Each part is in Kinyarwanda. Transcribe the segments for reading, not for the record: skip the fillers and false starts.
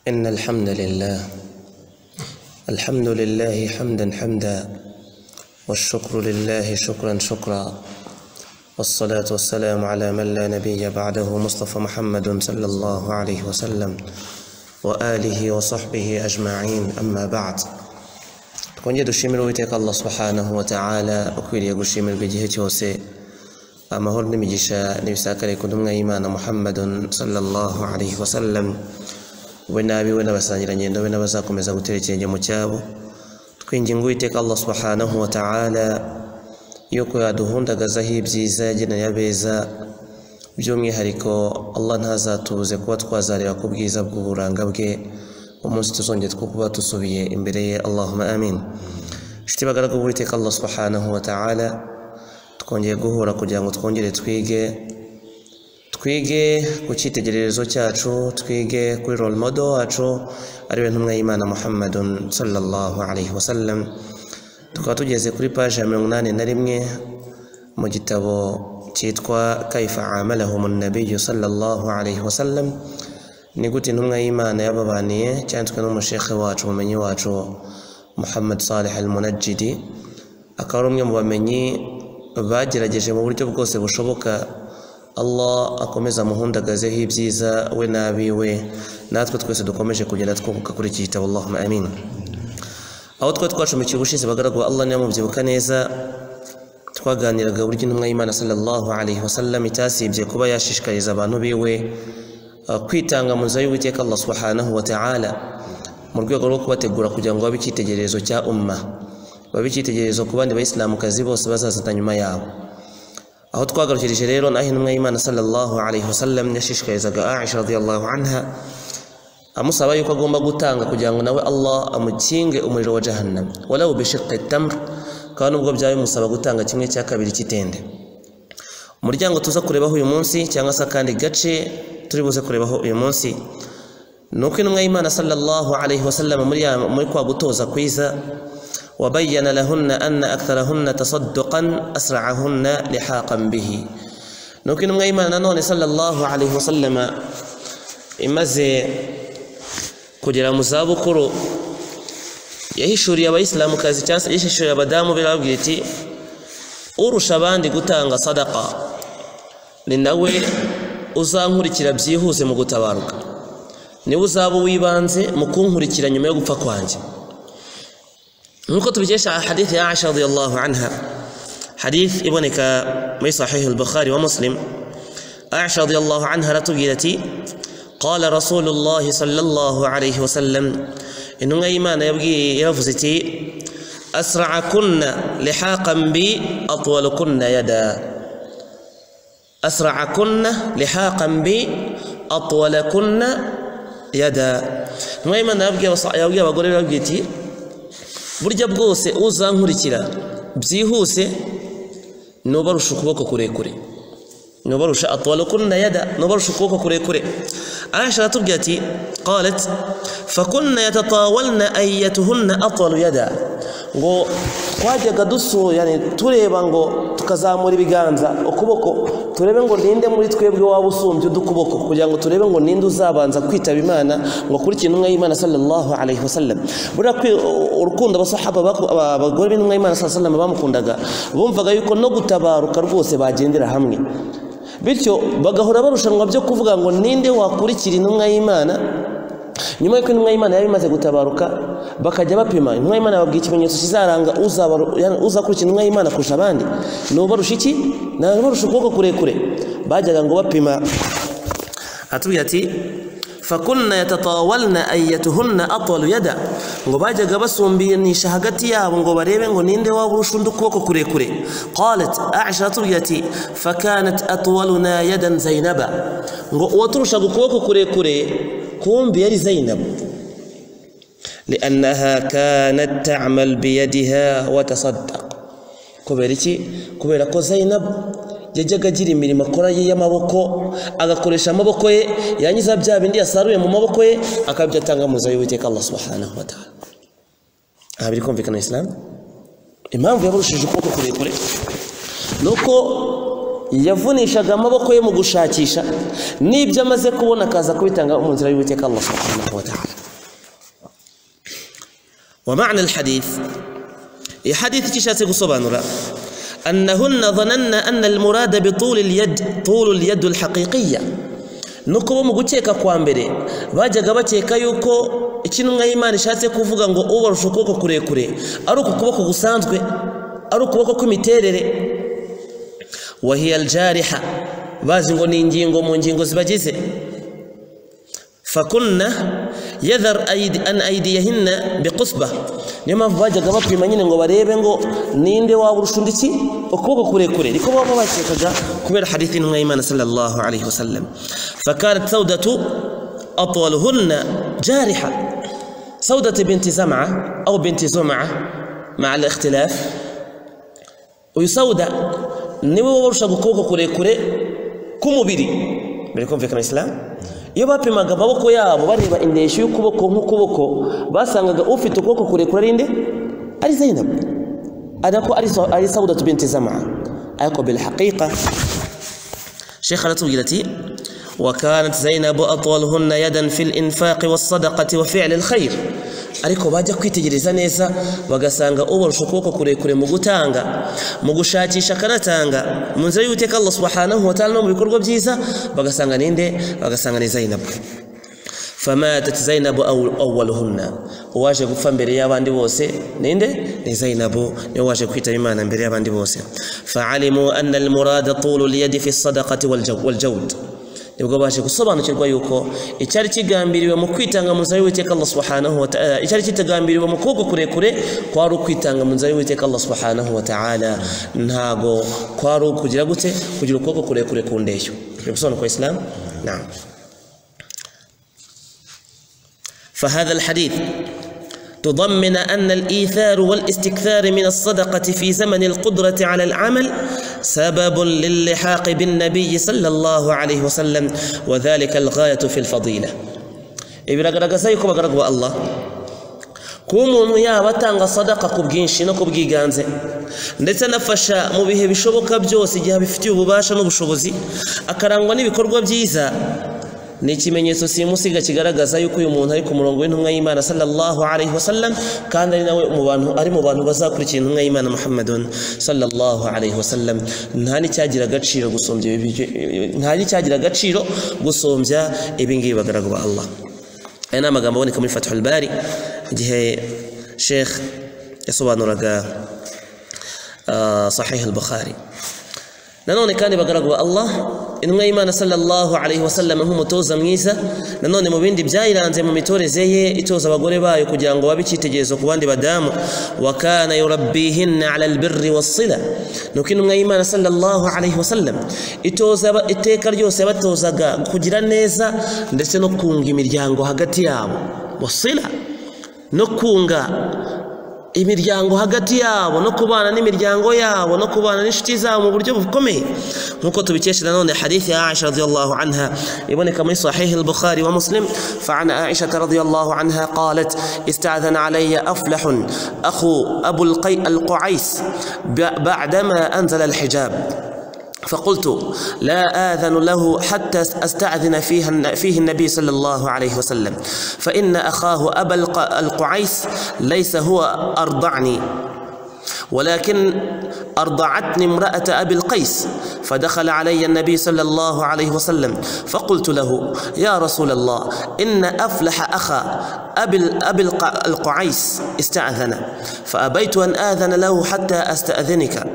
إن الحمد لله الحمد لله حمدا حمدا والشكر لله شكرا شكرا والصلاة والسلام على من لا نبي بعده مصطفى محمد صلى الله عليه وسلم وآله وصحبه أجمعين أما بعد. Twongeye dushimire Uwiteka Allah subhanahu wa ta'ala ukwiriye gushimirwa igihe cyose, amahoro n'imigisha n'ibisakare ku ntumwa y'Imana Muhammadun sallallahu alaihi wasallam, we n'abiwe n'abasangirangendo be n'abazakomeza gutera ikirenge mu cyabo. Twinginga Uwiteka Allah subhanahu wa ta'ala yuko yaduhundagazaho ibyiza yageneye abeza, by'umwihariko Allah ntazatubuze kuba twazareba ku bwiza bw'uburanga bwe umunsi tuzongera two kuba dusubiye imbere ye, Allahumma amin. Inshuti bagaragu b'Uwiteka Allah subhanahu wa ta'ala, twongeye guhura kugira ngo twongere twige ku cyitegererezo cyacu, twige kuri role model wacu ariwe ntumwa y'Imana Muhammadun sallallahu alaihi wasallam. Tukaba tugeze kuri page ya 81 mu gitabo cyitwa Kaifa amalahum an-nabiy sallallahu alaihi wasallam, ni gute intumwa y'Imana yababaniye, cyanditswe n'umushekhe wacu umumenyi wacu Muhammad Salih al-Munajjidi, akaba ari umwe mu bamenyi bagerageje mu buryo bwose bushoboka. Allah akomeza amuhundagazeho ibyiza we n'abiwe, natwe twese dukomeje kugenda twunguka kuri iki gitabo, Allahumma amin. Aho twari twacumbikiye ubushize bagaragu ba Allah, niba mubyibuka neza, twaganiraga uburyo intumwa y'Imana sallallahu alaihi wasallam itasibye kuba yashishikariza abantu biwe kwitanga mu nzira y'Uwiteka Allah subhanahu wa ta'ala, mu rwego rwo kubategura kugira ngo babe icyitegererezo cya umma, babe icyitegererezo ku bandi bayisilamukazi bose bazazana nyuma yabo. Aho twagarukirije rero naho intumwa y'Imana sallallahu alaihi wasallam yashishikarizaga Aisha radhiyallahu anha, amusaba yuko agomba gutanga kugira ngo nawe Allah amukinge umuriro wa Jahannam, walau bishiqqi tamr, kandi nubwo byaba bimusaba gutanga kimwe cya kabiri cy'itende. Umuryango tuza kurebaho uyu munsi, cyangwa se akandi gace turi buze kurebaho uyu munsi, nuko intumwa y'Imana sallallahu alaihi wasallam muri kwa gutoza kwiza, wabayyana lahunna anna aktharahunna tasadduqan asra'ahunna lihaqan bihi. Nuko intumwa y'Imana nanone sallallahu alaihi wasallam imaze kugera mu zabukuru, yahishuriye abayisilamukazi cyangwa se yahishuriye abadamu be, arababwira iti urusha abandi gutanga sadaqa ni nawe uzankurikira byihuse mu gutabaruka, niwe uzaba wibanze mu kunkurikira nyuma yo gupfa kwanjye. Nkuko tubikesha hadith ya Aisha radhiyallahu anha, hadith iboneka muri sahih al-Bukhari wa Muslim. Aisha radhiyallahu anha aratubwira ati qala Rasulullah sallallahu alayhi wasallam, intumwa y'Imana yabwiye yaravuze iti asra'akunna lihaqan bi atwalukunna yada, asra'akunna lihaqan bi atwalakunna yada. Intumwa y'Imana yabwiye abagore yarababwiye iti burya bwose uzankurikira byihuse nubarusha ukuboko kurekure, nubarusha atwalukunna yada, nubarusha ukuboko kurekure. Aisha aratubwira ati qalat fakunna yatatawalna ayyatuhunna atwalu yada, ngo twajyaga yani tureba ngo tukazamura ibiganza ukuboko turebe ngo ninde muri twebwe waba usumbye udukuboko, kugira ngo turebe ngo ninde uzabanza kwitaba Imana ngo akurikire intumwa y'Imana sallallahu alaihi wasallam. Buriya urukundo abasahaba abagore b'intumwa y'Imana sallallahu alaihi wasallam bamukundaga, bumvaga yuko no gutabaruka rwose bagendera hamwe, bityo bagahora barushanwa byo kuvuga ngo ninde wakurikira intumwa y'Imana. Nyuma y'uko intumwa y'Imana yari imaze gutabaruka, bakajya bapima intumwa y'Imana, babwiye ikimenyetso kizaranga uzakurikira intumwa y'Imana kurusha abandi, nubarusha iki? Nubarusha ukuboko kurekure. Bajyaga ngo bapima, atubwira ati fakunna yatatawalna ayyatuhunna atwalu yada, ngo bajyaga basumbinisha hagati yabo ngo barebe ngo ninde waburusha undi ukuboko kurekure. Qalat Aisha atubwira ati fakanat atwaluna yadan Zainaba, ngo uwaturushaga ukuboko kurekure kumbi yari Zainab, li'annaha kanat ta'mal biyadiha wa tasaddaq. Kubera iki? Kubera ko Zainab yajyaga agira imirimo akora ye y'amaboko, agakoresha amaboko ye, yangiza bya bindi yasaruye mu maboko ye akabyatanga mu nzira y'Uwiteka Allah subhanahu wa ta'ala. Aha biri kumvikana Islam? Impamvu yabarushije ukuboko kurekure nuko Yavunishaga amaboko ye mu gushakisha n'ibyo amaze kubona akaza kubitanga mu nzira y'Uwiteka Allah subhanahu wa ta'ala. Wa ma'na al-hadith, hadith kishatse gusobanura annahunna dhananna anna al-murada bi tul al-yad tul al-yad al-haqiqiyya, nuko bo mu gukeka kwa mbere bajyaga bakeka yuko ikintumwa y'Imana ishatse kuvuga ngo ubarusha ukuboko kurekure ari ukuboko gusanzwe, ari ukuboko kw'imiterere. Wahiya al-jariha, bazi ngo ni ingingo mu ngingo zibagize. Fakunna yadhar an aydiyahinna biqusba, niyo mpamvu bajyaga bapima nyine ngo barebe ngo ninde waba urusha undi iki ukuboko kurekure, niko baba bakekaga kubera hadithi y'intumwa y'Imana sallallahu alayhi wasallam. Fakanat Sawdatu atwaluhunna jariha, Sawdatu binti Zam'a au binti Zum'a ma'a al-ikhtilaf. Uyu Sawda niwe wabarushaga ukuboko kurekure k'umubiri. Biri kumvikana Islam? Iyo bapimaga amaboko yabo bareba indeshyo y'ukuboko nk'ukuboko, basangaga ufite ukuboko kurekure ari nde? Ari Zainab, ariko ari Sawdatu binti Zam'a. Ariko bil haqiqa Sheikh aratubwira ati wa kanat Zainab atwaluhunna yadan fil infaq was sadaqati wa fi'l al khair. Ariko bajya kwitegereza neza bagasanga ubarusha ukuboko kurekure mu gutanga, mu gushakisha akanatanga mu nzira y'Uwiteka Allah subhanahu wa ta'ala no mu bikorwa byiza, bagasanga ninde? Bagasanga ni Zainab. Famatat Zainab awwaluhunna, uwaje gupfa mbere y'abandi bose ninde? Ni Zainab, niwe waje kwitaba Imana mbere y'abandi bose. Fa'alimu anna al-murada tulu al-yadi fi as-sadaqati wal-jawd, nibwo baje gusobanukirwa yuko icyari kigambiriwe mu kwitanga mu nzira y'Uwiteka Allah subhanahu wa ta'ala, icyari kitagambiriwe mu kuboko kurekure kwari ukwitanga mu nzira y'Uwiteka Allah subhanahu wa ta'ala, ntago kwari kugira gute kugira ukuboko kurekure ku ndeshyo. Bisobanukwa Islam? Naam. فهذا الحديث تضمن أن الإيثار والاستكثار من الصدقة في زمن القدرة على العمل سبب للحاق بالنبي صلى الله عليه وسلم، وذلك الغاية في الفضيلة. Ibiragaragaza yuko bagaragu ba Allah kuba umuntu yaba atanga sadaka ku bwinshi no ku bwiganze, ndetse anafasha mu bihe bishoboka byose igihe abifitiye ububasha n'ubushobozi, akarangwa n'ibikorwa byiza, ni ikimenyetso simusiga kigaragaza yuko uyu muntu ari ku murongo w'intumwa y'Imana sallallahu alayhi wasallam, kandi ari nawe mu bantu ari mu bantu bazakurikira intumwa y'Imana Muhammadun sallallahu alayhi wasallam. Nta n'icyagira agaciro gusombya nta n'icyagira agaciro gusombya ibi ngibi bagaragu ba Allah. Aya ni amagambo aboneka muri Fathul Bari igihe Sheikh yasobanuraga Sahih al-Bukhari. Nanone kandi bagaragu ba Allah, intumwa y'Imana sallallahu alayhi wasallam nk'umutoza mwiza, nanone mu bindi byayiranze mu mitoreze ye itoza abagore bayo kugira ngo babe icyitegererezo ku bandi badamu. Wa kana yurabbihinna ala albirri wassila, nuko intumwa y'Imana sallallahu alayhi wasallam itoza iteka ryose yabatozaga kugira neza ndetse no kunga imiryango hagati yabo, wasila, no kunga imiryango hagati yabo, no kubana n'imiryango yabo, no kubana n'inshuti zabo mu buryo bukomeye, nkuko tubikesha nanone hadithi ya Aisha radhiyallahu anha iboneka muri Sahih al-Bukhari wa Muslim. Fa'an Aisha radhiyallahu anha qalat ista'adhana alayya aflah akhu Abu al-Qais ba'dama anzala al-hijab, فقلت لا آذن له حتى أستأذن فيه النبي صلى الله عليه وسلم، فإن أخاه أبا القعيس ليس هو أرضعني، ولكن أرضعتني امرأة أبي القيس، فدخل علي النبي صلى الله عليه وسلم فقلت له يا رسول الله إن أفلح أخا أبي القعيس استأذن، فأبيت أن آذن له حتى أستأذنك،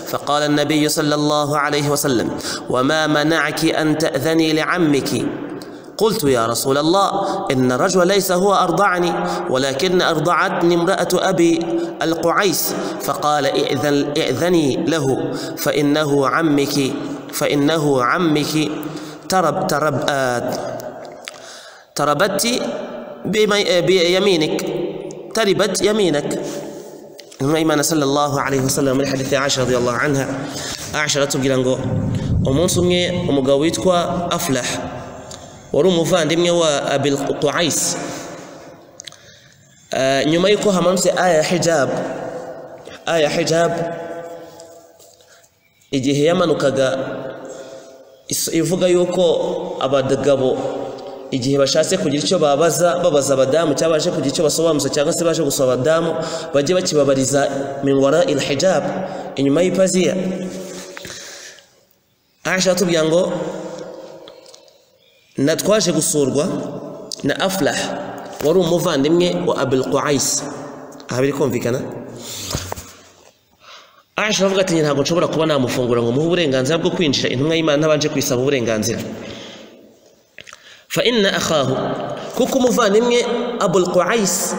فقال النبي صلى الله عليه وسلم وما منعك أن تأذني لعمك؟ قلت يا رسول الله إن الرجل ليس هو أرضعني، ولكن أرضعتني امرأة أبي القعيس، فقال ائذني له فإنه عمك، فإنه عمك تربت بيمينك، تربت يمينك. Imana sallallahu alayhi wasallam muri hadithi ya Aisha radhiyallahu anha, Aisha aratubwira ngo umunsi umwe umugabo witwa Aflah wari umuvandimwe wa Abil Qais, nyuma yuko hamanutse aya hijab, aya hijab Igihe yamanukaga ivuga yuko abagabo igihe bashatse kugira icyo babaza babaza abadamu cyangwa baje kugira icyo basobanuza cyangwa se baje gusaba abadamu bajye bakibabariza min wara il hijab, inyuma y'ipaziya. Aisha atubwira ngo natwaje gusurwa na Aflah wari umuvandimwe wa Abul Qais. Aha biri kumvikana. Aisha avuga ati ntabwo nshobora kuba namufungura ngo muhe uburenganzira bwo kwinjira intumwa y'Imana ntabanje kwisaba uburenganzira. Fa inna akhahu, kuko umuvandimwe Abul Qais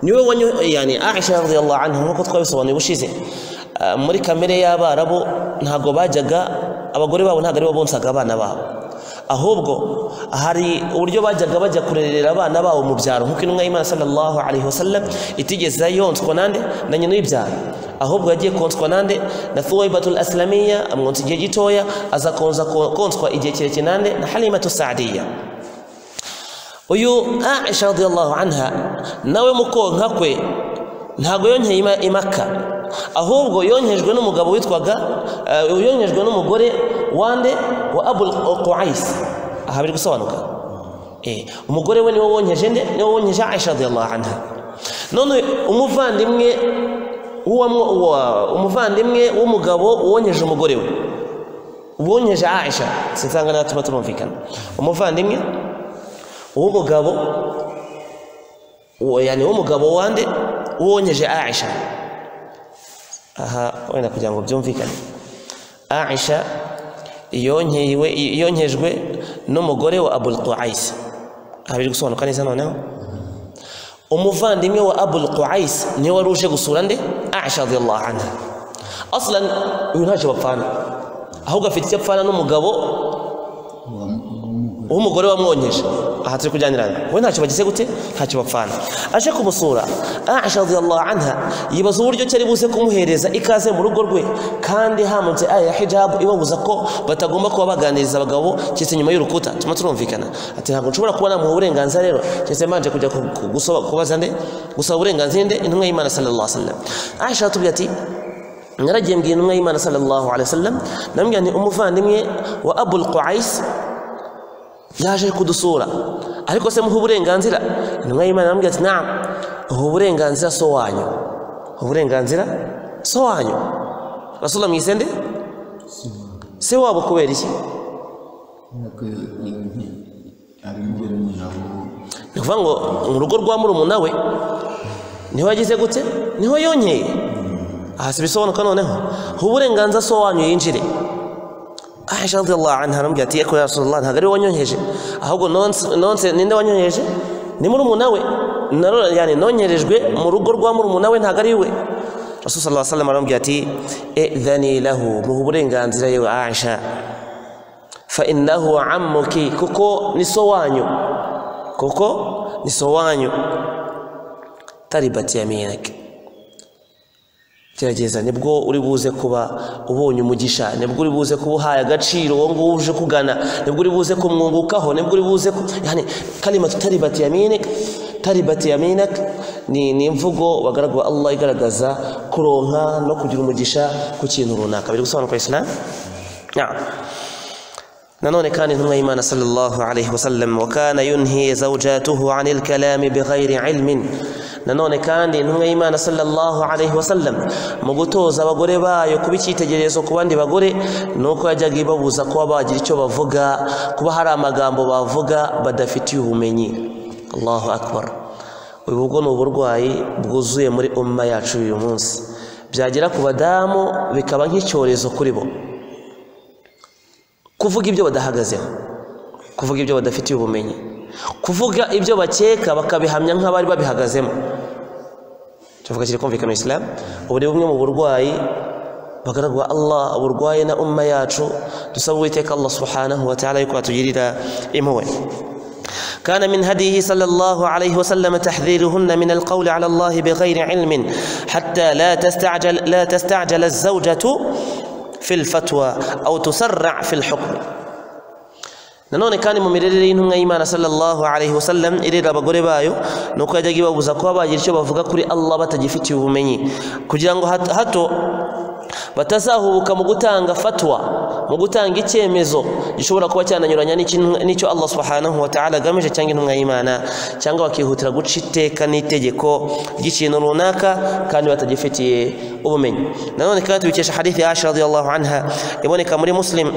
niwe wanyo, yani Aisha radhiyallahu anha nkuko twabisobanuye ubushize, muri kamere y'Abarabu ntabwo bajyaga abagore babo ntabwo aribo bonsaga abana babo, ahubwo hari uburyo bajyaga bajya kurerera abana babo mu byaro, nkuko intumwa y'Imana sallallahu alaihi wasallam itigeze yonswa nande na nyina w'ibyaro, ahubwo yagiye konswa nande na Thuwaibatul Aslamiyya, amwonsa igihe gitoya, aza konswa igihe kirekire nande na Halimatu Sa'diyya. Uyu Aisha radhiyallahu anha nawe mukonka kwe ntago yonkeye i Makka, ahubwo yonkejwe n'umugabo witwaga yonkejwe n'umugore wande wa Abul Qais. Aha biri gusobanuka. Umugore we niwe wonkeje nde? Niwe wonkeje Aisha radhiyallahu anha. None umuvandimwe umuvandimwe w'umugabo wonkeje umugore we wonkeje Aisha, sinsanga natuma tumumvikana. Umuvandimwe w'umugabo yani w'umugabo wande wonkeje Aisha. Aha wenda kugira ngo byumvikane, Aisha yonkejwe n'umugore wa Abul Qais. Aha biri gusobanuka neza. Noneho umuvandimwe wa Abul Qais niwe wari uje gusura nde? Aisha radhiyallahu anha. Aslan uyu ntacyo bapfana, ahubwo afite icyo apfana n'umugabo w'umugore wamwonkeje. Aha turi kujyanirana, we ntacyo bagize gute, ntacyo bapfana. Aje kumusura Aisha radhiyallahu anha yibaza uburyo cyari buze kumuhereza ikaze mu rugo rwe, kandi hamanutse aya ya hijab ibabuza ko batagomba kuba baganiriza abagabo cyese nyuma y'urukuta. Tuma turumvikana. Ati ntabwo nshobora kuba namuha uburenganzira rero cyese manje kujya gusaba kubaza nde, gusaba uburenganzira nde intumwa y'Imana sallallahu alaihi wasallam. Aisha atubwira ati naragiye mbwiye intumwa y'Imana sallallahu alaihi wasallam, namubwira nti umuvandimwe wa Abul Qais yaje kudusura, ariko se muha uburenganzira? Intumwa y'Imana aramubwira ati naam, ubu burenganzira so wanyu, uburenganzira so wanyu. Rasulullah mwisende se wabo kubera iki? Ni ukuvuga ngo mu rugo rwa murumuna we niho yagize gute, niho yonkeye. Aha si bisobanuka. Noneho uburenganzira so wanyu yinjire. Aisha radhiyallahu anha aramubwira ati yego ya Rasulullah, ntabwo ari wanyonkeje, ahubwo nonse ninde wanyonkeje? Ni murumuna we, yani nonkerejwe mu rugo rwa murumuna we, ntabwo ari we. Rasul sallallahu alaihi wasallam aramubwira ati idhani lahu, muha uburenganzira yewe Aisha, fa innahu ammuki, kuko ni so wanyu, kuko ni so wanyu. Taribat yaminak, gerageza nibwo uri buze kuba ubonye umugisha, nibwo uri buze kuba uhaye agaciro uwo nguwo uje kugana, nibwo uri buze kumwungukaho, nibwo uri buze yani kalimatu taribat yaminak, taribat yaminak ni imvugo bagaragu Allah igaragaza kuronka no kugira umugisha ku kintu runaka. Biri gusobanuka Islam? Naam. Nanone kandi intumwa y'Imana sallallahu alayhi wasallam wa kana yunhi zawjatuhu anil kalami bighayri ilmin. Nanone kandi intumwa y'Imana sallallahu alayhi wasallam mu gutoza abagore bayo kuba icyitegererezo ku bandi bagore, nuko yajyaga ibabuza kuba bagira icyo bavuga, kuba hari amagambo bavuga badafitiye ubumenyi. Allahu akbar. Ubu bwo ni uburwayi bwuzuye muri umma yacu uyu munsi, byagera ku badamu bikaba nk'icyorezo kuri bo, kuvuga ibyo badahagazeho, kuvuga ibyo badafitiye ubumenyi, kuvuga ibyo bakeka bakabihamya nk'abari babihagazemo. Tuvuga kiri kumvikana Islam. Ubu ni bumwe mu burwayi bagaragwa Allah burwaye na umma yacu, dusaba Uwiteka Allah subhanahu wa ta'ala yuko atugirira impuhwe. كان من هديه صلى الله عليه وسلم تحذيرهن من القول على الله بغير علم حتى لا تستعجل الزوجة في الفتوى أو تسرع في الحكم. Nanone kandi mu mirerere y'intumwa y'Imana sallallahu alayhi wasallam irera abagore bayo nuko yajyaga ibabuza kuba bagira icyo bavuga kuri Allah batagifitiye ubumenyi, kugira ngo hato Batazahubuka mu gutanga fatwa, mu gutanga icyemezo gishobora kuba cyananyuranya n'icyo Allah subhanahu wa ta'ala agamije cyangwa intumwa y'Imana, cyangwa bakihutira guca iteka n'itegeko ry'ikintu runaka kandi batagifitiye ubumenyi. Nanone kandi tubikesha hadithi ya Aisha radiyallahu anha iboneka muri Muslim,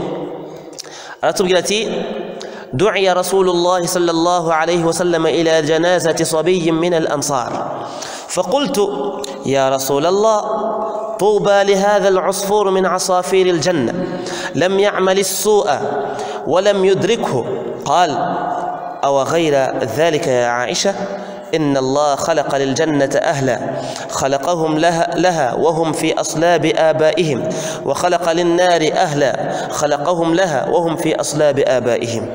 aratubwira ati دعي رسول الله صلى الله عليه وسلم إلى جنازة صبي من الأنصار فقلت يا رسول الله طوبى لهذا العصفور من عصافير الجنة لم يعمل السوء ولم يدركه. قال أو غير ذلك يا عائشة إن الله خلق للجنة أهلا خلقهم لها وهم في أصلاب آبائهم وخلق للنار أهلا خلقهم لها وهم في أصلاب آبائهم.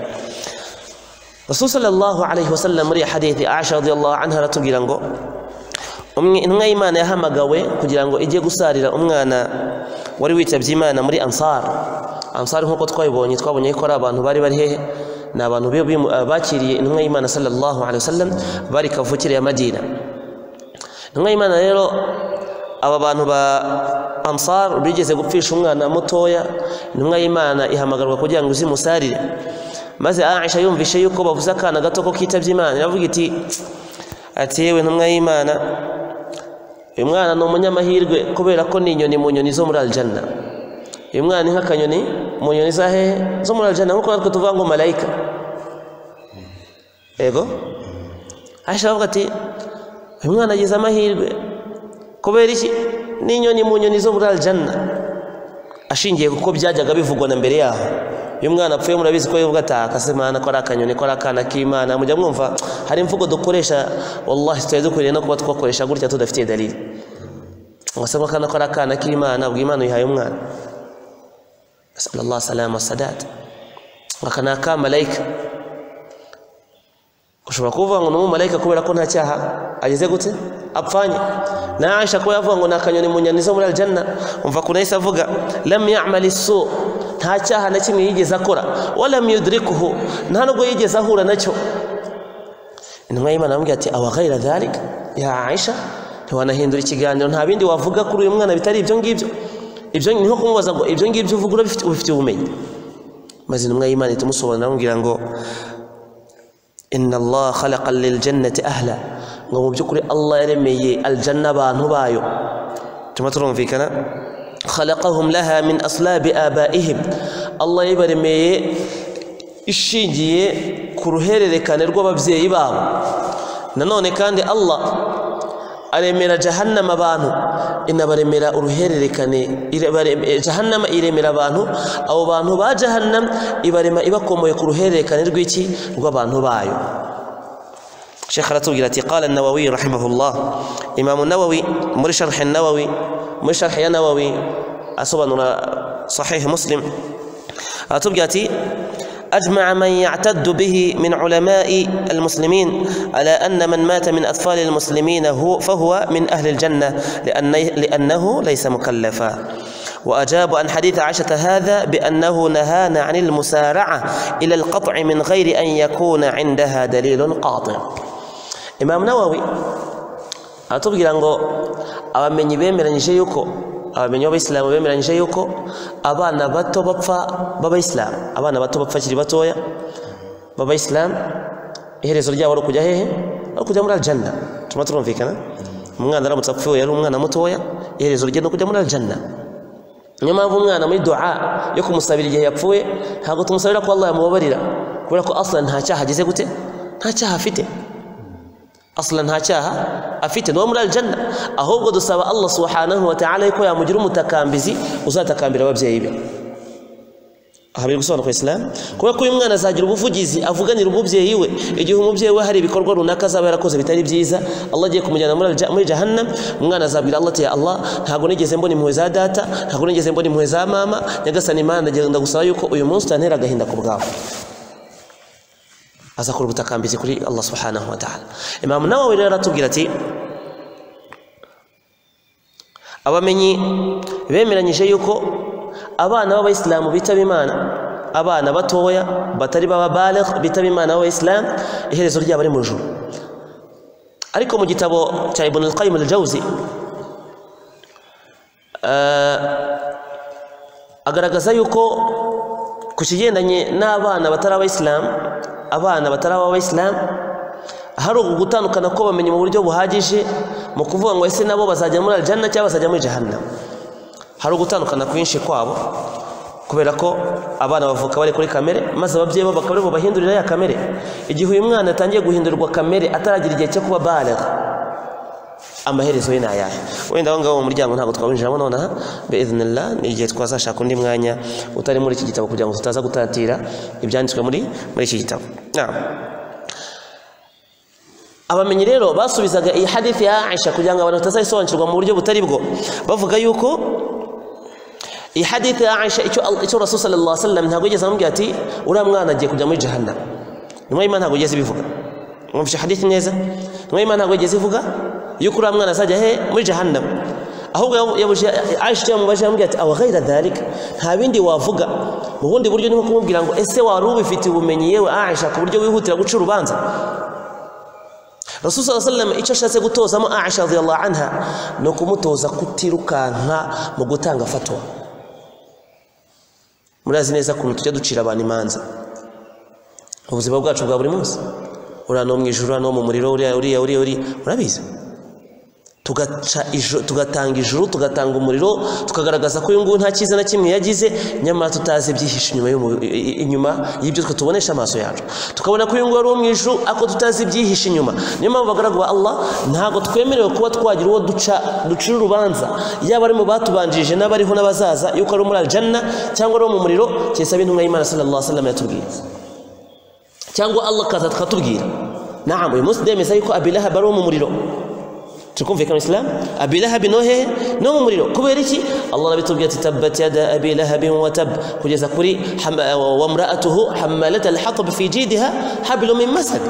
Rasul sallallahu alayhi wasallam muri hadithi Aisha radiyallahu anha aratubwira ngo intumwa y'Imana yahamagawe kugira ngo ijye gusarira umwana wari witabye Imana muri Ansar. Ansar nkuko twabibonye, twabonye ko ari abantu bari bari hehe, ni abantu bakiriye intumwa y'Imana sallallahu alayhi wasallam bari kavukire ya Madina. Intumwa y'Imana rero aba bantu ba Ansar bigeze gupfisha umwana mutoya, intumwa y'Imana ihamagarwa kugira ngo izimusarire. Maze Aisha yumvishe yuko bavuze akana gato ko kitabye Imana, iravuga iti ati yewe ntumwa y'Imana, uyu mwana ni umunyamahirwe kubera ko ni inyoni mu nyoni zo muri aljanna. Uyu mwana ni nk'akanyoni mu nyoni za hehe zo muri aljanna, nkuko natwe tuvuga ngo malayika. Ego Aisha aravuga ati uyu mwana agize amahirwe kubera iki? Ni inyoni mu nyoni zo muri aljanna, ashingiye kuko byajyaga bivugwa na mbere yaho. Uyu mwana apfuye murabizi ko yivuga ati akasemana ko ari akanyoni ko ari akana k'Imana. Mujya mwumva hari imvugo dukoresha wallahi tutari dukwiriye no kuba twakoresha gutya tudafitiye dalili. Ngo se akana ko ari akana k'Imana, ubwo Imana uyihaye umwana. Nasallallahu salama sadat. Aka ni akamalayika. Ushobora kuvuga ngo ni umumalayika kubera ko nta cyaha ageze gute apfanye. Na Aisha ko yavuga ngo ni akanyoni mu nyoni zo muri aljanna, umva ko nahise avuga lam ya'mal as-su, nta cyaha na kimwe yigeze akora, wala yudrikuhu, nta nubwo yigeze ahura nacyo. Intumwa y'Imana aramubwira ati awa ghayra dhalik ya Aisha, ntiwanahindura ikiganiro, nta bindi wavuga kuri uyu mwana bitari ibyo ngibyo. Ibyo ni nko kumubaza ngo ibyo ngibyo uvuga ubifitiye ubumenyi. Maze intumwa y'Imana itumusobanurira aramubwira ngo inna Allah khalaqa lil jannati ahla, ngo mu by'ukuri Allah yaremeye aljanna abantu bayo. Tuma turumvikana khalaqahum laha min aslabi abaihim, Allah yabaremeye ishingiye ku ruhererekane rw'ababyeyi babo. Nanone kandi Allah aremera jahannama abantu, inabaremera uruhererekane, jahannama iremera abantu, abo bantu ba jahannam ibarema ibakomoye ku ruhererekane rw'iki rw'abantu bayo. Sheikh aratubwira ati qala an-Nawawi rahimahullah, Imam an-Nawawi muri sharh an-Nawawi, muri sharh ya Nawawi asobanura sahih Muslim, aratubwira ati أجمع من يعتد به من علماء المسلمين على أن من مات من أطفال المسلمين فهو من أهل الجنة لأنه ليس مكلفا. وأجاب عن حديث عائشة هذا بأنه نهانا عن المسارعة إلى القطع من غير أن يكون عندها دليل قاطع. Imam Nawawi atubwira ngo abamenyi bemeranyije yuko abamenyi b'Abayisilamu bemeranyije yuko abana bato bapfa b'Abayisilamu, abana bato bapfa bakiri batoya b'Abayisilamu, iherezo ryabo ari kujya hehe? Ari kujya muri aljanna. Tuma turumvikana, umwana aramutse apfuye yari umwana mutoya, iherezo rye no kujya muri aljanna. Niyo mpamvu umwana muri dua yo kumusabira igihe yapfuye ntabwo tumusabira ko Allah yamubabarira, kubera ko aslan nta cyaha agize gute, nta cyaha afite, aslan nta cyaha afite, no muri aljanna. Ahubwo dusaba Allah subhanahu wa ta'ala ko yamugira umutakambizi uzatakambira ababyeyi be. Aha biri gusobanura ku Islam, kubera ko uyu mwana azagira ubuvugizi avuganira umubyeyi we igihe umubyeyi we hari ibikorwa runaka azaba yarakoze bitari byiza, Allah agiye kumujyana muri jahannam, umwana azabwira Allah ati ya Allah, ntabwo nigeze mbona impuhwe za data, ntabwo nigeze mbona impuhwe za mama, nyagasani Imana ndagusaba yuko uyu munsi utantera agahinda ku bwawe. Azakora ubutakambizi kuri Allah subhanahu wa ta'ala. Imam Nawawi rero aratubwira ati abamenyi bemeranyije yuko abana b'Abayisilamu bitaba Imana, abana batoya batari baba baligh bitaba Imana b'Abayisilamu, iherezo ryabo ari mu ijuru. Ariko mu gitabo cya Ibn al-Qayyim al-Jawzi Agaragaza yuko ku kigendanye n'abana batari abayisilamu, abana batari abayisilamu hari ugutandukana ko bamenye mu buryo buhagije mu kuvuga ngo ese nabo bazajya muri aljanna cyangwa bazajya muri jahannam. Hari ugutandukana kwinshi kwabo kubera ko abana bavuka bari kuri kamere, maze ababyeyi babo bakaba aribo bahindurira ya kamere. Igihe uyu mwana atangiye guhindurwa kamere ataragira igihe cyo kuba baligh, amaherezo ye ni ayahe? Wenda aho ngaho mu muryango ntabwo twawinjiramo nonaha, biidhnillah ni igihe twazashaka undi mwanya utari muri iki gitabo kugira ngo tutaza gutatira ibyanditswe muri iki gitabo. Abamenyi rero basubizaga iyi hadithi ya Aisha kugira ngo abantu batazayisobanukirwa mu buryo butari bwo, bavuga yuko iyi hadithi ya Aisha icyo Rasul sallallahu alaihi wasallam ntabwo yigeze amubwira ati uriya mwana agiye kujya muri jahannam. Intumwa y'Imana ntabwo yigeze ibivuga. Mwumvise hadithi neza? Intumwa y'Imana ntabwo yigeze ivuga yuko uriya mwana azajya he muri jahannam. Ahubwo yabuje Aisha yamubajije amubwira ati aw ghayra dhalik, nta bindi wavuga. Mu bundi buryo ni nko kumubwira ngo ese wari ubifitiye ubumenyi yewe Aisha ku buryo wihutira guca urubanza? Rasul sallallahu alaihi wasallam icyo ashatse gutozamo Aisha radhiyallahu anha no kumutoza kutirukanka mu gutanga fatwa. Murazi neza kuntu tujya ducira abantu imanza ubuzima bwacu bwa buri munsi, uriya no mu ijuru, no mu muriro, uriya uriya uriya, urabizi. Tugatanga ijuru, tugatanga umuriro, tukagaragaza ko uyu nguyu nta cyiza na kimwe yagize, nyamara tutazi ibyihishe inyuma y'ibyo twe tubonesha amaso yacu. Tukabona ko uyu nguyu ari uwo mu ijuru ariko tutazi ibyihishe inyuma. Niyo mpamvu abagaragu ba Allah ntabwo twemerewe kuba twagira uwo ducira urubanza, yaba ari mu batubanjije n'abariho n'abazaza, yuko ari muri aljanna cyangwa ari mu muriro, keretse intumwa y'Imana sallallahu alaihi wasallam yatubwiye, cyangwa Allah akaza akatubwira. Naam, uyu munsi ndemeza yuko Abi Lahab ari uwo mu muriro. Tukumvikana Islam? Abi Lahab no hehe? No mu muriro. Kubera iki? Allah arabitubwira ati tabbat yada Abi Lahab wa tab, kugeza kuri wa imra'atuhu hammalat al-hatab fi jidha hablum min masad.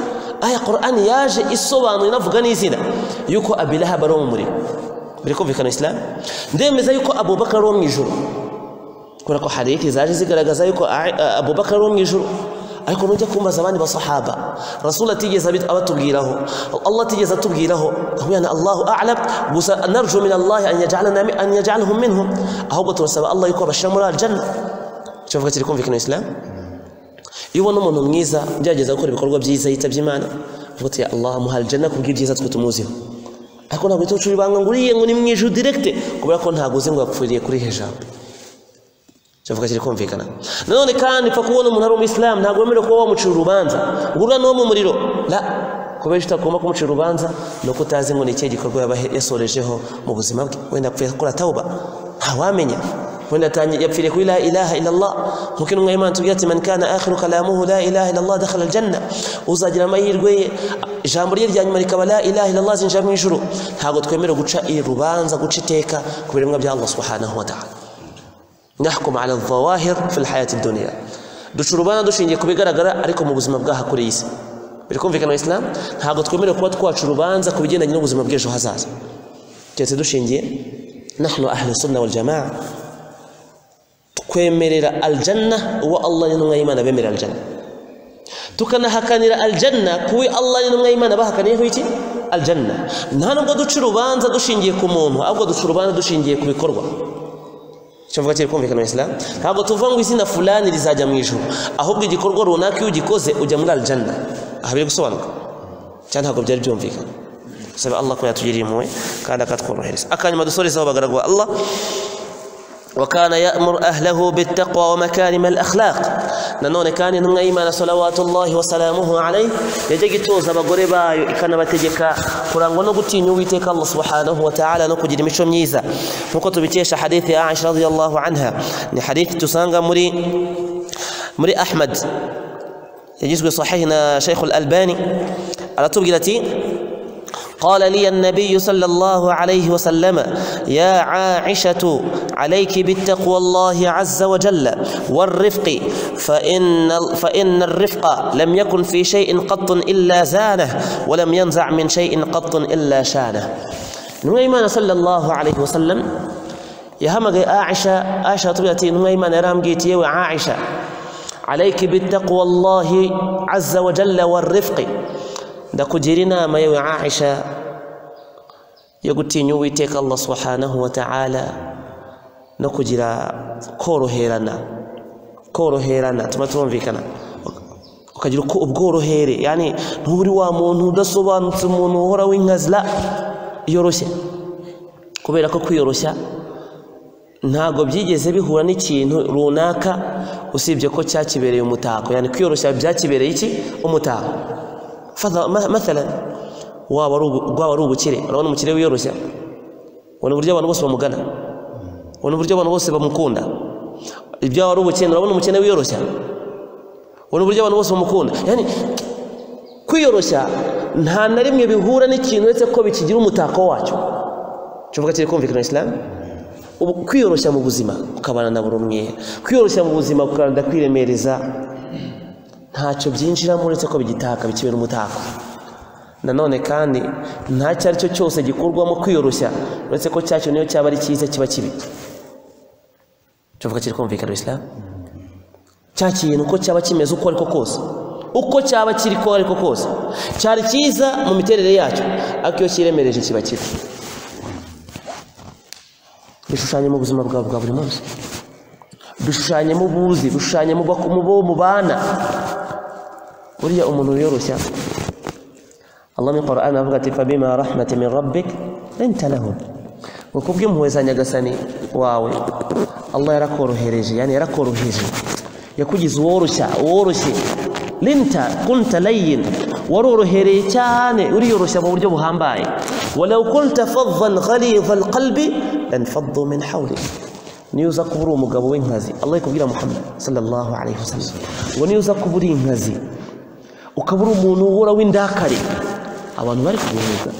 Aya Qur'an yaje isobanuye inavuga n'izina yuko Abi Lahab ari mu muriro. Birikumvikana Islam? Ndemeza yuko Abu Bakar ari mu ijuru. Kubera ko hadithi zaje zigaragaza yuko Abu Bakar ari mu ijuru. Ariko nujya kumbaza abandi basahaba, Rasul atigeze abatubwiraho, Allah atigeze atubwiraho, ahubwo Allahu a'lam, gusa narju min Allah an yaj'alana an yaj'alhum minhum, ahubwo turasaba Allah yuko abashira muri aljanna. Cyo vuga kiri kumvikana Islam? Iyo ubona umuntu mwiza ugerageza gukora ibikorwa byiza yitabye Imana, uvuga uti ya Allah muha aljanna kubw'ibyiza twe tumuziho. Ariko ntabwo tucura ibanga ngo uriye ngo ni mu ijuru direct, kubera ko ntago uzi ngo yapfiriye kuri hejuru. Cyavuga kiri kumvikana. Nanone kandi pfa kubona umuntu ari umuyisilamu ntabwo wemerewe kuba wamucira urubanza ngo uriya no mu muriro. La, kubera utagomba kumucira urubanza nuko utazi ngo ni ikihe gikorwa yaba yasorejeho mu buzima bwe. Wenda apfuye akora tauba, ntawamenya. Wenda yapfiriye kuri la ilaha illallah, nkuko intumwa y'Imana itubwira ati man kana akhiru kalamuhu la ilaha illallah dakhala aljanna, uzagira amahirwe ye ijambo rye rya nyuma rikaba la ilaha illallah zinjira mu ijuru. Ntabwo twemerewe guca urubanza, guca iteka ku biremwa bya Allah subhanahu wa ta'ala. Nahkum ala dhawahir fi alhayat ad-dunya, duca urubanza dushingiye ku bigaragara ariko mu buzima bwaha kuri iyi si. Birikumvikana Islam? Ntabwo twemerewe kuba twaca urubanza ku bigendanye n'ubuzima bw'ejo hazaza, keretse dushingiye nahnu ahlu sunna wal jamaa, twemerera aljanna uwo Allah n'intumwa y'Imana bemera aljanna, tukanahakanira aljanna kuwi Allah n'intumwa y'Imana bahakaniyeho iki aljanna. Nta nubwo duca urubanza dushingiye ku muntu, ahubwo duca urubanza dushingiye ku bikorwa. Cyavuga kiri kumvikana Islam? Ntabwo tuvuga ngo izina fulani rizajya mu ijuru, ahubwo igikorwa runaka iyo ugikoze ujya muri aljanna. Aha biri gusobanuka cyane, ntabwo byari byumvikana. Saba Allah ko yatugiriye impuhwe kandi akatworohereza. Akanyuma dusorezaho abagaragu ba Allah, وكان يأمر أهله بالتقوى ومكارم الأخلاق. Nanone kandi intumwa y'Imana salawatullahi wasalamuhu alayhi yajyaga itoza abagore bayo ikanabategeka kurangwa no gutinya Uwiteka Allah subhanahu wa ta'ala no kugira imico myiza, nkuko tubikesha hadithi ya Aisha radhiyallahu anha. Ni hadithi tusanga muri Ahmad, yagizwe sahih na Sheikh al-Albani. Aratubwira ati قال لي النبي صلى الله عليه وسلم يا عائشة عليك بالتقوى الله عز وجل والرفق، فإن الرفق لم يكن في شيء قط إلا زانه ولم ينزع من شيء قط إلا شانه. نويمان صلى الله عليه وسلم يهمغي عائشة، عائشة تبيتي نويمان رامجيتي وعائشة عليك بالتقوى الله عز وجل والرفق، ndakugira inama yewe Aisha yo gutinya Uwiteka Allah subhanahu wa ta'ala no kugira koroherana, koroherana tuma tumvikana, ukagira uko ubworohere, yani nturi wa muntu udasobanutse, umuntu uhora w'inkazla, yoroshye. Kubera ko kwiyoroshya ntago byigeze bihura n'ikintu runaka usibye ko cyakibereye umutako. Yani kwiyoroshya byakibereye iki? Umutako. Fadha mathalan waba ari ubukire, urabona umukire wiyoroshya, ubona uburyo abantu bose bamugana, ubona uburyo abantu bose bamukunda. Ibyo ari ubukene, urabona umukene wiyoroshya, ubona uburyo abantu bose bamukunda. Yani kwiyoroshya nta na rimwe bihura n'ikintu uretse ko bikigira umutako wacyo. Cyuvuga kiri kumvikana Islam? Ubu kwiyoroshya mu buzima ukabana na buri umwe, kwiyoroshya mu buzima ukaranda kwiremereza, ntacyo byinjiramo uretse ko bigitaka bikibera umutako. Nanone kandi nta cyari cyo cyose gikurwamo kwiyoroshya uretse ko cyacyo niyo cyaba ari cyiza kiba kibi. Cyuvuga kiri kumvikana Islam? Cya kintu uko cyaba kimeze uko ariko kose, uko cyaba kiri ko ariko kose, cyari cyiza mu miterere yacyo, ariko iyo kiremereje kiba kibi. Bishushanye mu buzima bwawe bwa buri munsi, bishushanye mu buzi, bishushanye mu bo mubana. Buriya umuntu wiyoroshya, Allah mu Qur'an avuga ati fabima rahmatin min rabbik linta lahum, ngo kubw'impuhwe za Nyagasani wawe Allah yarakorohereje, yani yarakoroheje, yakugize uworoshya, uworoshye. Linta kunta layyin, warorohereye cyane, uriyoroshya mu buryo buhambaye. Walau kunta faddan ghalidha alqalbi lanfaddu min hawlik, niyo uza kuba uri umugabo w'inkazi, Allah ikubwira Muhammad sallallahu alayhi wasallam, ngo niyo uza kuba uri inkazi, ukaba uri umuntu uhora w'indakare, abantu bari kuguhunga,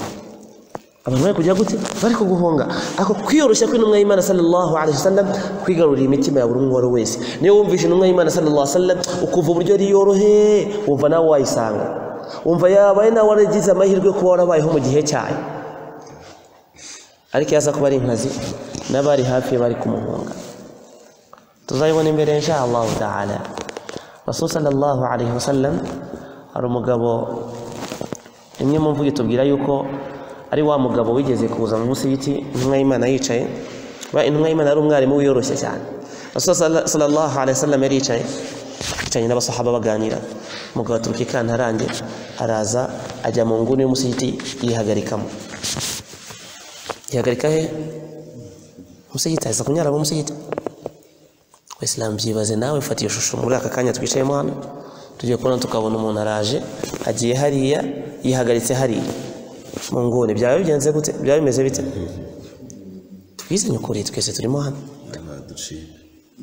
abantu bari kujya gute? Bari kuguhunga. Ako kwiyoroshya kw'intumwa y'Imana sallallahu alayhi wasallam kwigarurira imitima ya buri umwe wese. Niyo wumvise intumwa y'Imana sallallahu alayhi wasallam ukuva uburyo ari yorohe, wumva nawe wayisanga, wumva yabaye nawe waragize amahirwe kuba warabayeho mu gihe cyayo. Ariko yaza kuba ari inkazi, n'abari hafi bari kumuhunga. Tuzayibona imbere insha Allah ta'ala. Rasul sallallahu alayhi wasallam hari umugabo, imwe mu mvugo itubwira yuko ari wa mugabo wigeze kuza mu musigiti intumwa y'Imana yicaye. Intumwa y'Imana ari umwarimu wiyoroshye cyane. Rasul sallallahu alayhi wasallam yari yicaye n'abasahaba baganira, umugabo aturuka ikantarange araza ajya mu nguni y'umusigiti yihagarikamo. Yihagarika he? Musigiti, aza kunyara mu musigiti. Islam byibaze nawe, fata iyo shusho muri aka kanya twicayemo hano, tugiye kubona tukabona umuntu araje agiye hariya yihagaritse hariya mu nguni, byaba bigenze gute? Byaba bimeze bite? Twizanye ukuri twese turimo hano.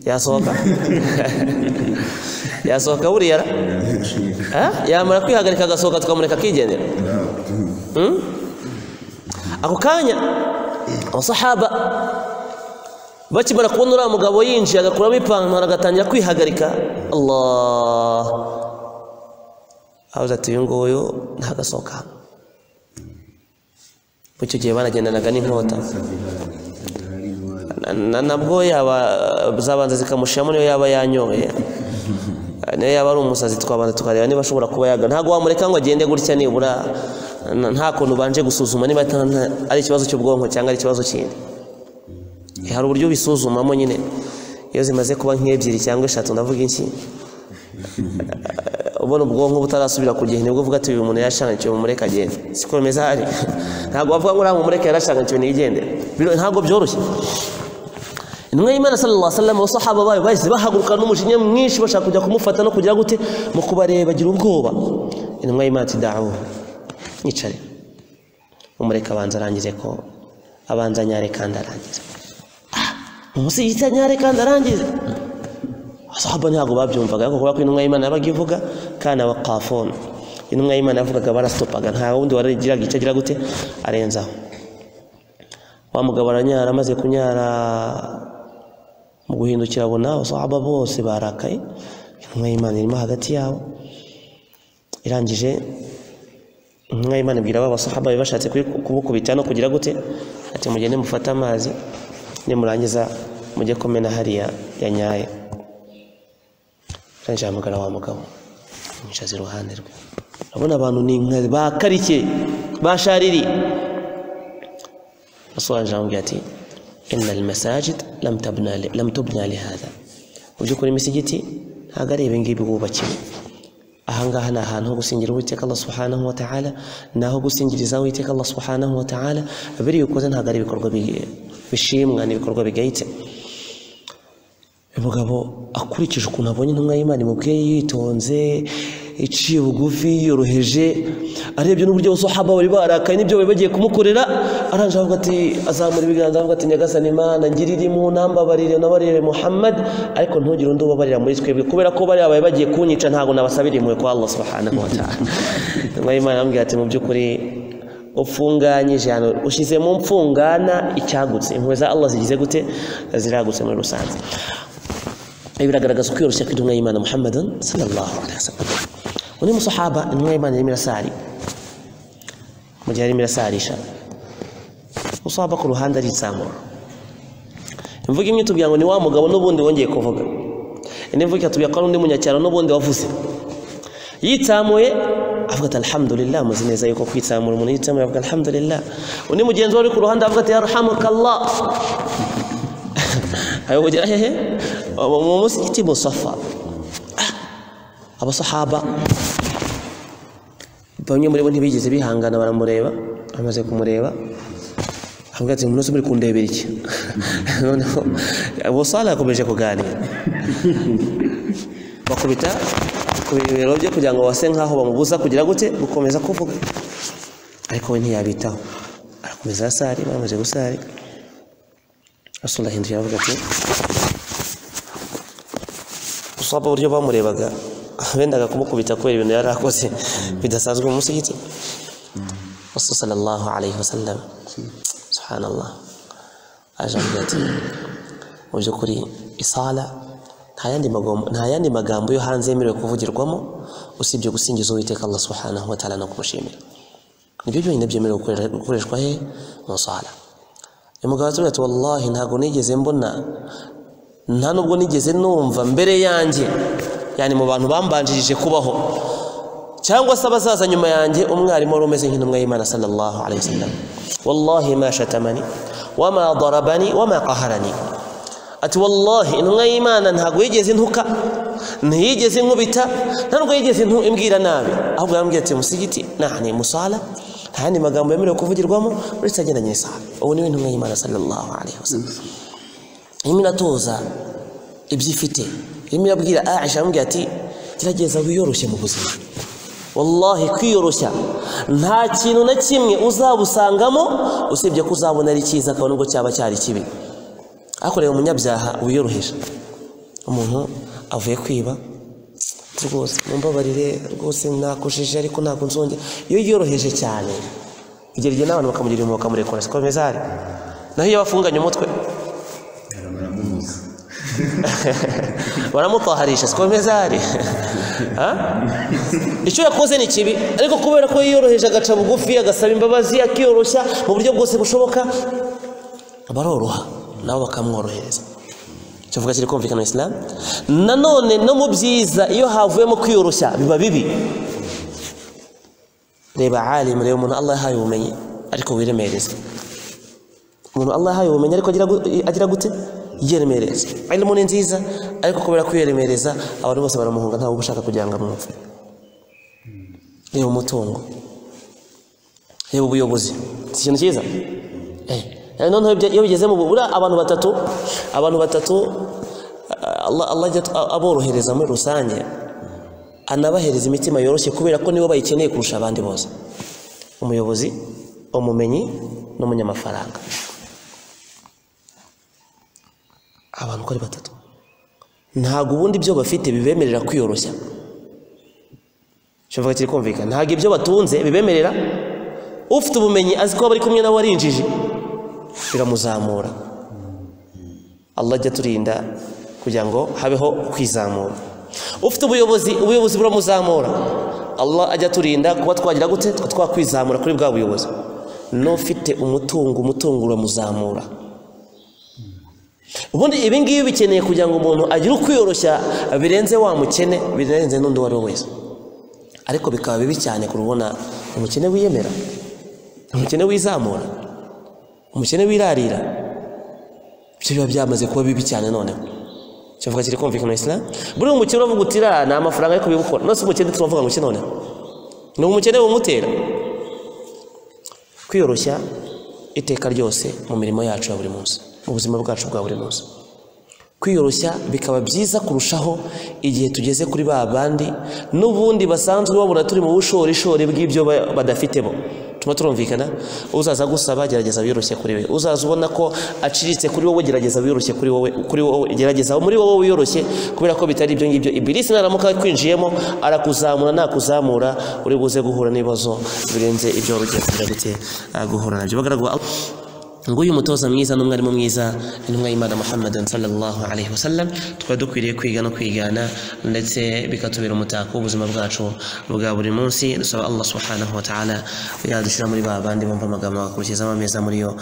Yasohoka yasohoka buriya yamara kwihagarika agasohoka tukamureka akigendera. Ako kanya abasahaba bakimara kubona uriya mugabo yinjiye agakuramo ipantaro agatangira kwihagarika, Allah avuze ati uyu nguyu ntagasohoka. Icyo gihe banagendanaga n'inkota, nabwo yaba zabanza zikamushiramo, niyo yaba yanyoye, niyo yaba ari umusazi, twabanza tukareba niba ashobora kuba yaga. Ntabwo wamureka ngo agende gutya nibura nta kuntu ubanje gusuzuma niba ari ikibazo cy'ubwonko cyangwa ari ikibazo kindi. Hari uburyo bisuzumamo nyine, iyo zimaze kuba nk'ebyiri cyangwa eshatu ndavuga iki, ubona ubwonko butarasubira ku gihe, nibwo uvuga ati uyu muntu yarashangakiwe mumureke agende. Siko bimeze hari, ntabwo bavuga ngo uriya mumureke yarashangakiwe niyigende, ntabwo byoroshye. Intumwa y'Imana sallallahu alaihi wasallam abasahaba bayo bahise bahaguruka n'umujinya mwinshi bashaka kujya kumufata no kugira gute, mu kubareba bagira ubwoba. Intumwa y'Imana ati da'u, nyicare umureke abanza arangize, ko abanza nyare kandi arangize. Umusigiti nyare kandi arangize. Abasahaba ntabwo babyumvaga, ariko kubera ko intumwa y'Imana yabaga ivuga kana waqafun, intumwa y'Imana yavugaga barastopaga, nta wundi warigiraga icyo agira gute arenzaho. Wa mugabo aranyara, amaze kunyara mu guhindukira abona abasahaba bose barakaye, intumwa y'Imana irimo hagati yabo. Irangije intumwa y'Imana ibwira aba basahaba bashatse kubukubita no kugira gute, ati mugende mufate amazi nimurangiza mujye kumena hariya yanyaye. Irangije ahamagara wa mugabo amwicaza iruhande rwe, urabona abantu ni inka bakarike bashariri. Rasul aramubwira ati Inna al-masajid lam tubna li hadha. Mu by'ukuri imisigiti ntabwo ari ibi ngibi wubakiwe. Ahangaha ni ahantu ho gusingira Uwiteka Allah subhanahu wa ta'ala, naho gusingiriza Uwiteka Allah subhanahu wa ta'ala. Biriya ukoze ntabwo ari ibikorwa bishimwa, ni ibikorwa bigayitse. Umugabo akurikije ukuntu abonye intumwa y'Imana imubwiye yitonze, iciye bugufi, yoroheje, arebye n'uburyo abasahaba bari barakaye n'ibyo bari bagiye kumukorera, aranje avuga ati, azamura ibiganza avuga ati, Nyagasani Imana ngirira impuhwe, nambabarire, unabarire Muhammad, ariko ntugire undi ubabarira muri twebwe, kubera ko bari babaye bagiye kunyica, ntabwo nabasabira impuhwe kwa Allah subhanahu wa ta'ala. Intumwa y'Imana aramubwira ati, mu by'ukuri ufunganyije hano, ushize mu mfungana icyagutse, impuhwe za Allah zigize gute? Ziragutse muri rusange. Ibi biragaragaza ukwiyoroshya kw'intumwa y'Imana Muhammadan sallallahu alaihi wasallam. Undi musahaba, intumwa y'Imana yarimo irasari, mu gihe yarimo irasarisha, musahaba ku ruhande aritsamura. Imvugo imwe itubwira ngo ni wa mugabo n'ubundi wongeye kuvuga, indi mvugo ikatubwira ko ari undi munyacyaro n'ubundi wavuze. Yitsamuye avuga ati alhamdulillah, muzi neza yuko kwitsamura umuntu yitsamuye avuga alhamdulillah. Undi mugenzi we uri ku ruhande avuga ati yarhamukallah. Ayo kugera hehe? Mu musigiti Musafa. Abasahaba bamwe muri bo ntibigeze bihangana, baramureba, amaze kumureba avuga ati umuntu muri kundebera iki? Noneho Abu Saleh yakomeje kuganira, bakubita ku bibero bye kugira ngo base nkaho bamubuza kugira gute gukomeza kuvuga, ariko we ntiyabitaho, arakomeza asari. Bamaze gusari, Rasulullah ahinduye avuga ati, usaba uburyo bamurebaga bendaga kumukubita kubera ibintu yari akoze bidasanzwe mu musigiti. Rasul sallallahu alayhi wasallam, subhanallah, aje avuga ati mu by'ukuri isala nta yandi magambo yo hanze yemerewe kuvugirwamo usibye gusingiza Uwiteka Allah subhanahu wa ta'ala no kumushimira. Nibyo byonyine byemerewe gukoreshwa he mu sala. Umugabo atubwira ati wallahi ntabwo nigeze mbona, nta nubwo nigeze numva mbere yanjye, yani mu bantu bambanjirije kubaho cyangwa se abazaza nyuma yanjye, umwarimu wari umeze nk'intumwa y'Imana sallallahu alayhi wasallam. Wallahi ma shatamani wama darabani wama qaharani. Ati wallahi intumwa y'Imana ntabwo yigeze intuka, ntiyigeze inkubita, ntabwo yigeze imbwira nabi, ahubwo yambwiye ati musigiti nahani musala, nta yandi magambo yemerewe kuvugirwamo uretse agendanye n'isala. Ubu niwe intumwa y'Imana sallallahu alayhi wasallam. Irimo iratoza ibyo ifite, irimo irabwira Aisha, amubwira ati gerageza wiyoroshye mu buzima. Wallahi kwiyoroshya nta kintu na kimwe uzabusangamo usibye ko uzabona ari cyiza, kabone ubwo cyaba cyari kibi. Ariko reba umunyabyaha wiyoroheje, umuntu avuye kwiba, rwose mumbabarire, rwose nakosheje ariko ntabwo nzongera. Iyo yiyoroheje cyane bigera igihe n'abantu bakamugira impuhwe bakamurekura, siko bimeze hari. Naho iyo bafunganye umutwe baramutaharisha, siko bimeze hari. Icyo yakoze ni kibi, ariko kubera ko yiyoroheje agaca bugufi, agasaba imbabazi, akiyoroshya mu buryo bwose bushoboka, baroroha nabo bakamworohereza. Icyo mvuga kiri kumvikana Islam. Nanone no mu byiza iyo havuyemo kwiyoroshya biba bibi. Reba alim, reba umuntu Allah yahaye ubumenyi ariko wiremereza. Umuntu Allah yahaye ubumenyi ariko agira gute? Yiremereza. Ilmu ni nziza ariko kubera kwiremereza abantu bose baramuhunga, ntawe ushaka kugira ngo amwumve. Reba umutungo, reba ubuyobozi, si ikintu cyiza. Noneho iyo bigeze mu bubura abantu batatu Allah ajya aborohereza muri rusange, anabahereza imitima yoroshye kubera ko nibo bayikeneye kurusha abandi bose: umuyobozi, umumenyi n'umunyamafaranga. Abantu uko ari batatu ntabwo ubundi ibyo bafite bibemerera kwiyoroshya. Cyo mvuga kiri kumvikana, ntabwo ibyo batunze bibemerera. Ufite ubumenyi azi ko bari kumwe nawe ari injiji, biramuzamura. Allah ajya turinda kugira ngo habeho kwizamura. Ufite ubuyobozi, ubuyobozi buramuzamura. Allah ajya turinda kuba twagira gute twakwizamura kuri bwa buyobozi. N'ufite umutungo, umutungo uramuzamura. Ubundi ibi ngibi bikeneye kugira ngo umuntu agire ukwiyoroshya birenze wa mukene, birenze n'undi uwo ari we wese. Ariko bikaba bibi cyane kurubona umukene wiyemera, umukene wizamura, umukene wirarira. Ibyo biba byamaze kuba bibi cyane. Noneho cyavuga kiri kumvikana Islam, buri umukene uravuga uti ni amafaranga ariko bibukora. None se umukene turavuga ngo iki? Noneho ni umukene bumutera kwiyoroshya iteka ryose mu mirimo yacu ya buri munsi, mu buzima bwacu bwa buri munsi. Kwiyoroshya bikaba byiza kurushaho igihe tugeze kuri ba bandi n'ubundi basanzwe babona turi mu bushorishori bw'ibyo badafite bo. Tuma turumvikana, uzaza gusaba gerageza wiyoroshye kuri we, uzaza ubona ko aciriritse kuri wowe gerageza wiyoroshye kuri wowe, kuri wowe gerageza muri wowe wiyoroshye, kubera ko bitari ibyo ngibyo Ibilisi naramuka kwinjiyemo arakuzamura, nakuzamura uri buze guhura n'ibibazo birenze ibyo wari ugiye kugira gute guhura nabyo. Bagaragwa nguyu umutoza mwiza n'umwarimu mwiza, intumwa y'Imana Muhammad sallallahu alaihi wasallam, tukaba dukwiriye kwiga no kwigana, ndetse bikatubera umutako w'ubuzima bwacu bwa buri munsi. Dusaba Allah subhanahu wa ta'ala yadushyira muri ba bandi bumva amagambo bakurikiza ameza muri yo.